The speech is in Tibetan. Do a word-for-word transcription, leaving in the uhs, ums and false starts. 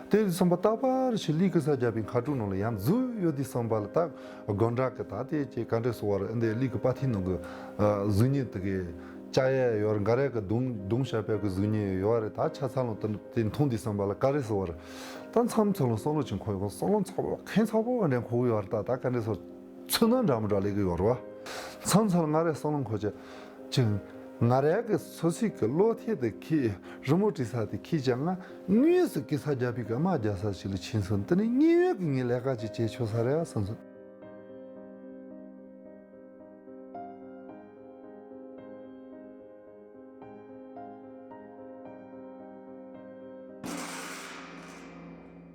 དེ་ཡིན་དུས་ཙམ་པ་རྟག་པར་ཞིག་གླུ་གི་ས་རྒྱག་པའི་མཁའ་འགྲོ་ནང་ལ་ཡང་འཛུལ་ཡོད་དུས་ཙམ་པ་ལ། ད་དགོང་དག་གི་ད་དེ་ཅིག་ག་འདྲ་ཟེར་བ་རེད། འདི་གླུ་གི་པར་ཐིག་ནང་གི་གཟུགས་བརྙན་དེ་གི་བཅག་ཡས་ཡོད་རེད། འགའ་རེ་གི་གདོང་གདོང་བཤད་པའི་གི་གཟུགས་བརྙན་ཡོད་རེད། ད་ཆ་ཚང་ལ་དེ་དེ་མཐོང་དུས་ཙམ་པ་ལ་ག་རེ་ཟེར་བ་རེད། ད་མཚམས་མཚམས་ལ་བསམ་བློ་ཅིག་འཁོར་ཡོང་། བསམ་བློ་ཚ་པོ་ཁེངས་ཚ་པོ་འདྲ་འཁོར་གི་ཡོད་རེད། ད་ད་ག་འདྲ་ཟེར། ཚུར་སྣང་འདྲ་མོ་འདྲ་སླེབས་ཀྱི་ཡོད་རེད་བ། མཚམས་མཚམས་ལ་ང་རའི་བསམ་བློ་འཁོར་ཅིག་ཅིག་ང་རའི་གི་སོ་སོའི་གི་བློ་ཐད་དེ་ཁྱེད་རི་མོ་བྲིས་ས་དེ་ཁྱེད་ཀྱང་ང་དངོས་སུ་གི་ས་རྒྱག་པའི་གི་དམག་རྒྱག་ས་ཞིག་ལ་ཕྱིན་སོང་། དེ་ནས་ཉེ་བའི་གི་ངའི་ལས་ཀ་ཅིག་བྱེད་ཆོག་ས་རེད་བསམ་སོང་།